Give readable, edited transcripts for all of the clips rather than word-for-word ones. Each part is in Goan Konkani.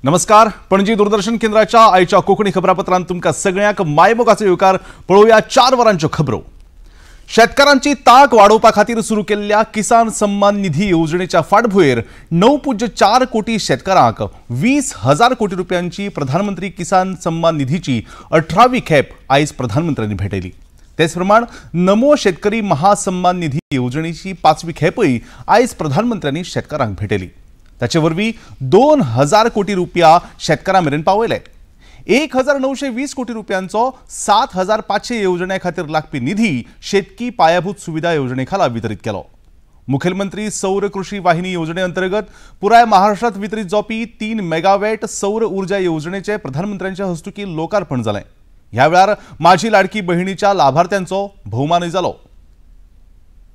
नमस्कार, पणजी दूरदर्शन केंद्राच्या आयच्या कोंकणी खबरापत्रांत तुमकां सगळ्यांक मायमोगाचो येवकार. पळोवया 4 वरांच्यो खबरो. शेतकारांची तांक वाडोवपा खातीर सुरू केल्ल्या किसान सन्मान निधी येवजणेच्या फाटभुंयेर 9.4 कोटी शेतकारांक 20,000 कोटी रुपयांची प्रधानमंत्री किसान सन्मान निधीची 18वी खेप आयज प्रधानमंत्र्यांनी भेटयली. तेच प्रमाण नमो शेतकरी महासन्मान निधी येवजणेची 5वी खेपय आयज प्रधानमंत्र्यांनी शेतकारांक भेटयली. ताचे वरवीं 2,000 कोटी रुपया शेतकारां मेरेन पावयले. 1,920 कोटी रुपयांचो 7,500 येवजण्या खातीर लागपी निधी शेतकी पायाभूत सुविधा येवजणे खाला वितरीत केलो. मुखेलमंत्री सौर कृषी वाहिनी येवजणे अंतर्गत पुराय महाराष्ट्रात वितरीत जावपी 3 मेगावॅट सौर ऊर्जा येवजणेचे प्रधानमंत्र्यांच्या हस्तुकी लोकार्पण जालें. ह्या वेळार माझी लाडकी बहिणीच्या लाभार्थ्यांचो भोवमानय जालो.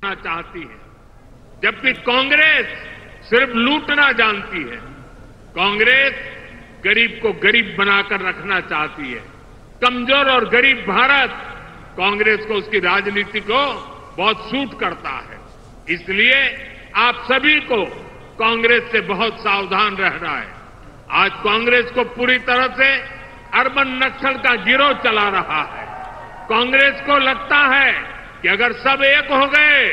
चाहती है, जबकि कांग्रेस सिर्फ लूटना जानती है. कांग्रेस गरीब को गरीब बनाकर रखना चाहती है. कमजोर और गरीब भारत कांग्रेस को, उसकी राजनीति को बहुत सूट करता है. इसलिए आप सभी को कांग्रेस से बहुत सावधान रहना है. आज कांग्रेस को पूरी तरह से अर्बन नक्सल का गिरोह चला रहा है. कांग्रेस को लगता है कि अगर सब एक हो गए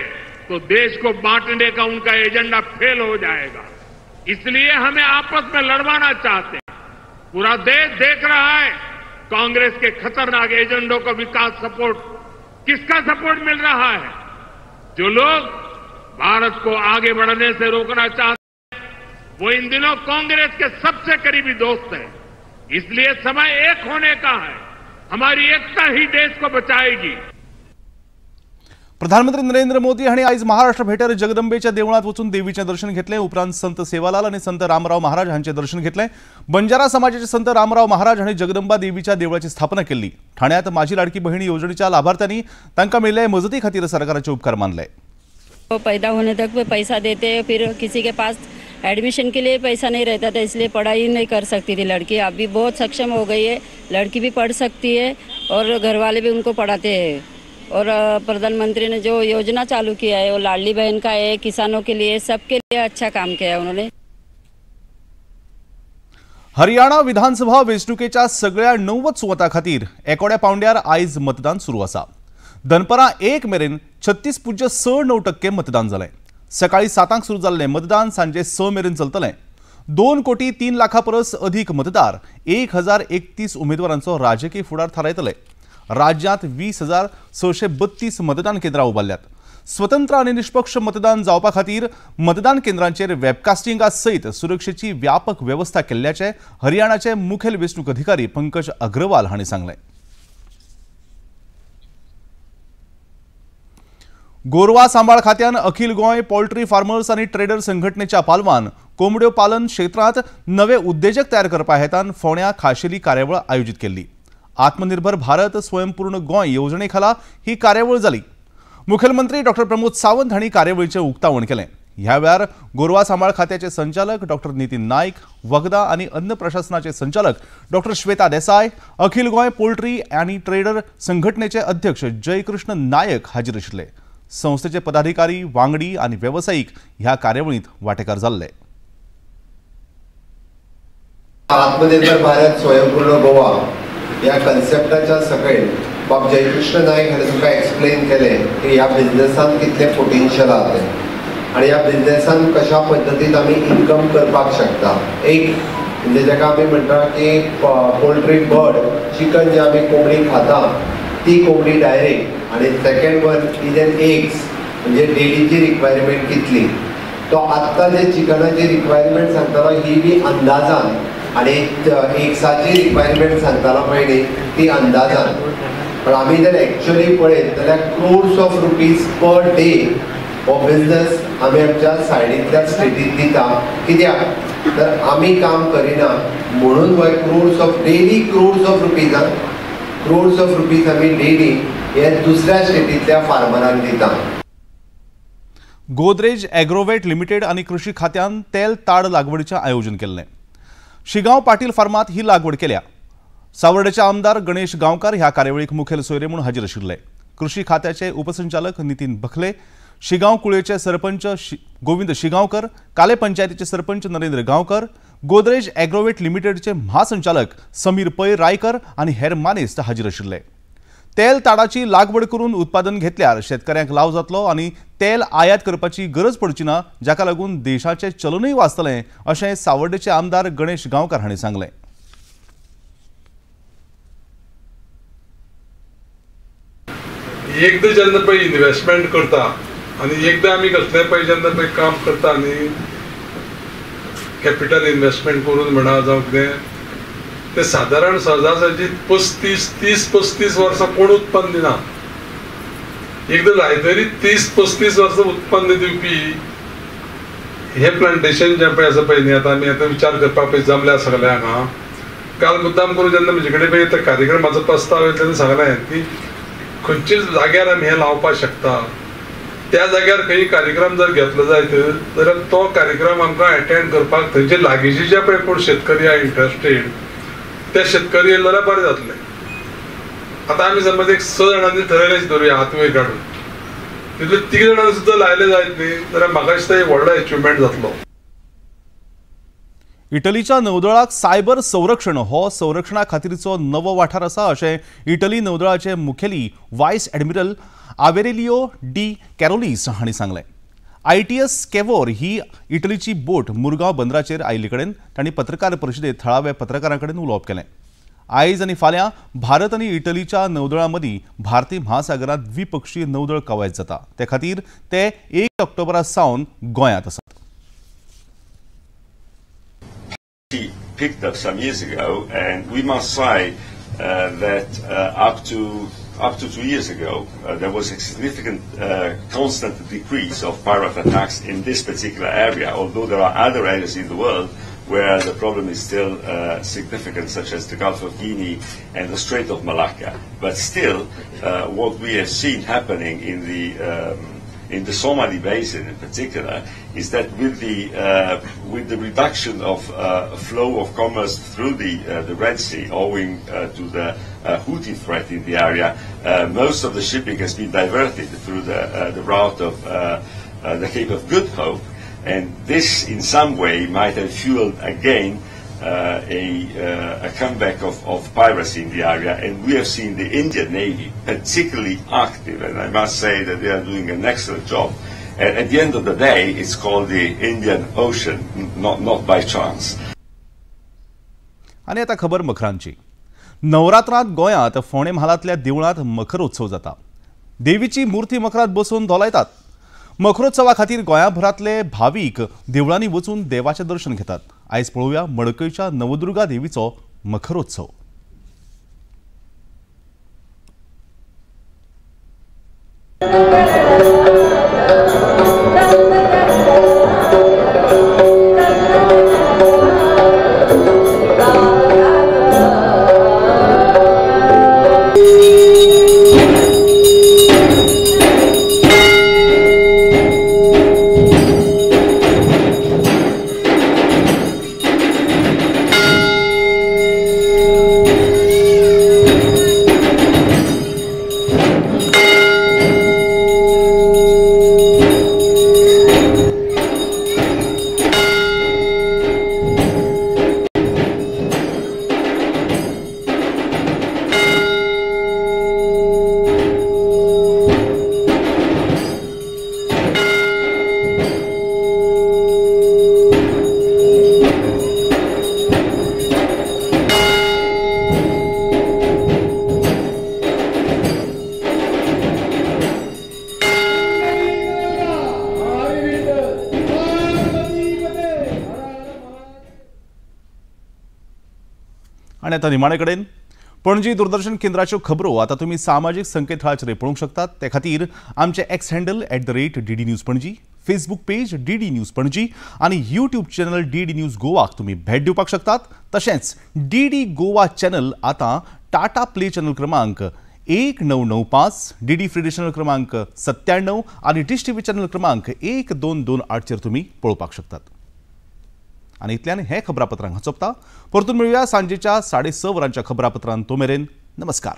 तो देश को बांटने का उनका एजेंडा फेल हो जाएगा. इसलिए हमें आपस में लड़वाना चाहते हैं. पूरा देश देख रहा है कांग्रेस के खतरनाक एजेंडों को विकास सपोर्ट, किसका सपोर्ट मिल रहा है? जो लोग भारत को आगे बढ़ने से रोकना चाहते हैं वो इन दिनों कांग्रेस के सबसे करीबी दोस्त हैं. इसलिए समय एक होने का है. हमारी एकता ही देश को बचाएगी. प्रधानमंत्री नरेंद्र मोदी हांणी आयज महाराष्ट्र भेटेर जगदंबेच्या देवळांत वचून देवीचें दर्शन घेतलें. उपरांत संत सेवालाल आनी संत रामराव महाराज हांचें दर्शन घेतलें. बंजारा समाजाचे संत रामराव महाराज हांणी जगदंबा देवीच्या देवळाची स्थापना केल्ली. ठाण्यात माझी लाडकी बहिणी येवजणेच्या लाभार्थ्यांनी तांकां मेळिल्ले मजती खातीर सरकाराचे उपकार मानले. पैदा होने तक पैसा देते, फिर किसी के पास एडमिशन के लिए पैसा नहीं रहता था, इसलिए पढ़ाई नहीं कर सकती थी लड़की. अभी बहुत सक्षम हो गई है, लड़की भी पढ़ सकती है और घर वाले भी उनको पढ़ाते हैं. और प्रधानमंत्री ने जो योजना चालू किया है वो लाडली बहन का है, किसानों के लिए, सबके लिए अच्छा काम किया है उन्होंने. हरियाणा विधानसभा वेंचणुकेच्या सगळ्या 90 सुवातां खातीर एकोड्या पावंड्यार आयज मतदान सुरू आसा. दनपरां 1 मेरेन 36.69% मतदान जालें. सकाळी 7 सुरू जाल्लें मतदान सांजे 6 मेरेन चलतलें. 2,03,00,000 परस अधीक मतदार 1,031 उमेदवारांचो राजकीय फुडार थारायतले. राज्यांत 20,632 मतदान केंद्रां उबारल्यात. स्वतंत्र आनी निष्पक्ष मतदान जावपा खातीर मतदान केंद्रांचेर वेबकास्टिंगा सयत सुरक्षेची व्यापक वेवस्था केल्ल्याचें हरियाणाचे मुखेल वेंचणूक अधिकारी पंकज अग्रवाल हांणी सांगलें. गोरवा सांबाळ खात्यान अखिल गोंय पोल्ट्री फार्मर्स आनी ट्रेडर संघटनेच्या पालवान कोंबड्यो पालन क्षेत्रांत नवे उद्देजक तयार करपा हेतान फोंड्या खाशेली कार्यावळ आयोजीत केल्ली. आत्मनिर्भर भारत स्वयंपूर्ण गोंय येवजणे खाला ही कार्यावळ जाली. मुखेलमंत्री डॉक्टर प्रमोद सावंत हांणी कार्यावळीचें उक्तावण केलें. ह्या वेळार गोरवा सांबाळ खात्याचे संचालक डॉक्टर नितीन नायक, वखदां आनी अन्न प्रशासनाचे संचालक डॉक्टर श्वेता देसाय, अखिल गोंय पोल्ट्री आनी ट्रेडर संघटनेचे अध्यक्ष जयकृष्ण नायक हाजीर आशिल्ले. संस्थेचे पदाधिकारी, वांगडी आनी वेवसायीक ह्या कार्यावळींत वांटेकार जाल्ले. आत्मनिर्भर भारत स्वयंपूर्ण गोवा ह्या कन्सेप्टाच्या सकयल बाब जयकृष्ण नायक हाणें तुमकां एक्सप्लेन केलें की ह्या बिजनेसान कितलें पोटेन्शियल आहा तें आनी ह्या बिजनेसान कशा पद्दतीन आमी इनकम करपाक शकता. एक म्हणजे जाका आमी म्हणटा की पोल्ट्री बर्ड चिकन जे आमी कोंबडी खाता ती कोंबडी डायरेक्ट, आनी second one is an eggs, म्हणजे डेलीची रिक्वायरमेंट कितली. तो आत्तां जे चिकनाची रिक्वायरमेंट सांगतालो ही बी अंदाजान, आनी एग्साची रिक्वायरमेंट सांगतालो पळय न्ही ती अंदाजान. पण आमी जर एक्च्युअली पळयत जाल्यार crores of rupees per day हो बिजनेस आमी आमच्या सायडींतल्या स्टेटीत दिता. कित्याक तर आमी काम करिना म्हणून वय crores of daily crores of रुपीजान क्रोर्स of rupees आमी डेली हे दुसऱ्या स्टेटींतल्या फार्मरांक दिता. गोदरेज एग्रोवेट लिमिटेड आनी कृषी खात्यान तेल ताड लागवडीचें आयोजन केल्लें. शिगांव पाटील फार्मांत ही लागवड केल्या. सावर्डेचे आमदार गणेश गांवकार ह्या कार्यावळीक मुखेल सोयरे म्हूण हाजीर आशिल्ले. कृषी खात्याचे उपसंचालक नितीन बखले, शिगांव कुळेचे सरपंच गोविंद शिगांवकर, काले पंचायतीचे सरपंच नरेंद्र गांवकर, गोदरेज एग्रोवेट लिमिटेडचे म्हासंचालक समीर पै रायकर आनी हेर मानेस्त हाजीर आशिल्ले। तेल ताडाची लागवड करून उत्पादन घेतल्यार शेतकऱ्यांक लाव जातलो आनी तेल आयात करपाची गरज पडची ना, जाका लागून देशाचें चलनूय वाचतलें अशें सावर्डेचे आमदार गणेश गांवकार हांणी सांगलें। एकदां जेन्ना पळय इन्व्हेस्टमेंट करता आनी एकदां आमी कसलें पळय जेन्ना पळय काम करता आनी कॅपिटल इन्व्हेस्टमेंट करून म्हणा जावं कितें ते सादारण सहजासहजी 35-30-35 वर्सां कोण उत्पन्न दिना। एकदां लायतरी 30-35 वर्सां उत्पन्न दिवपी हे प्लांटेशन जें पळय आसा पळय न्ही, आतां आमी आतां विचार करपाक पळय जमल्या सगळ्या हांगा। काल मुद्दाम करून जेन्ना म्हजे कडेन पळय कार्यक्रमाचो प्रस्ताव येयलो तेन्ना सांगलें की खंयच्याच जाग्यार आमी हें लावपाक शकता, त्या जाग्यार खंय कार्यक्रम जर घेतलो जायत जाल्यार तो कार्यक्रम आमकां एटेंड करपाक थंयचे लागींचे जे पळय कोण शेतकरी आहा इंट्रस्टेड त्या शेतकरी येयले जाल्यार बरें जातलें। आतां आमी समज एक 6 जाणांनी ठरयलें धरुया हात वयर काडून, तितले 3 जाणांनी सुद्दां लायले जायत न्ही जाल्यार म्हाका दिसता एक व्हडलो एचिवमेंट जातलो। इटलीच्या नौदळाक सायबर संरक्षण हो संरक्षणा खातीरचो नवो वाठार आसा अशें इटली नौदळाचे मुखेली vice admiral Aurelio De Carolis हांणी सांगलें। ITS केवोर ही इटलीची बोट मुरगांव बंदराचेर आयिल्ले कडेन तांणी पत्रकार परिशदेंत थळाव्या पत्रकारां कडेन उलोवप केलें। आयज आनी फाल्यां भारत आनी इटलीच्या नौदळां मदीं भारतीय महासागरांत द्विपक्षीय नौदळ कवायत जाता, ते खातीर ते 1 ऑक्टोबरा सावन गोंयांत आसात। Picked up some years ago, and we must say that up to 2 years ago there was a significant constant decrease of pirate attacks in this particular area, although there are other areas in the world where the problem is still significant, such as the Gulf of Guinea and the Strait of Malacca. But still, what we have seen happening in the Somali basin in particular is that with the reduction of flow of commerce through the Red Sea, owing to the Houthi threat in the area, most of the shipping has been diverted through the route of the Cape of Good Hope, and this in some way might have fueled again a comeback of piracy in the area, and we have seen the Indian Navy particularly active, and I must say that they are doing an excellent job. And at the end of the day, it's called the Indian Ocean, not by chance. आनी आतां खबर मखरांची। नवरात्रांत गोंयांत फोंडें म्हालांतल्या देवळांत मखरोत्सव जाता। देवीची मूर्ती मखरांत बसोवन धोलायतात। मखरोत्सवा खातीर गोंयाभरांतले भावीक देवळांनी वचून देवाचें दर्शन घेतात। आयज पळोवया मडकयच्या नवदुर्गा देवीचो मखरोत्सव। आनी आतां निमाणे कडेन पणजी दूरदर्शन केंद्राच्यो खबरो आतां तुमी सामाजीक संकेतथळाचेर पळोवंक शकतात। ते खातीर आमचें X handle @DD News Panaji, Facebook page DD News Panaji आनी यूट्यूब चॅनल DD news गोवाक तुमी भेट दिवपाक शकतात। तशेंच DD Goa channel आतां टाटा प्ले चॅनल क्रमांक 1995, DD free channel क्रमांक 97 आनी डिश टीव्ही चॅनल क्रमांक 1228 चेर तुमी पळोवपाक शकतात। आनी इतल्यान हे खबरापत्रांक सोंपता। परतून मेळुया सांजेच्या 6:30 वरांच्या खबरापत्रांत। तो मेरेन नमस्कार।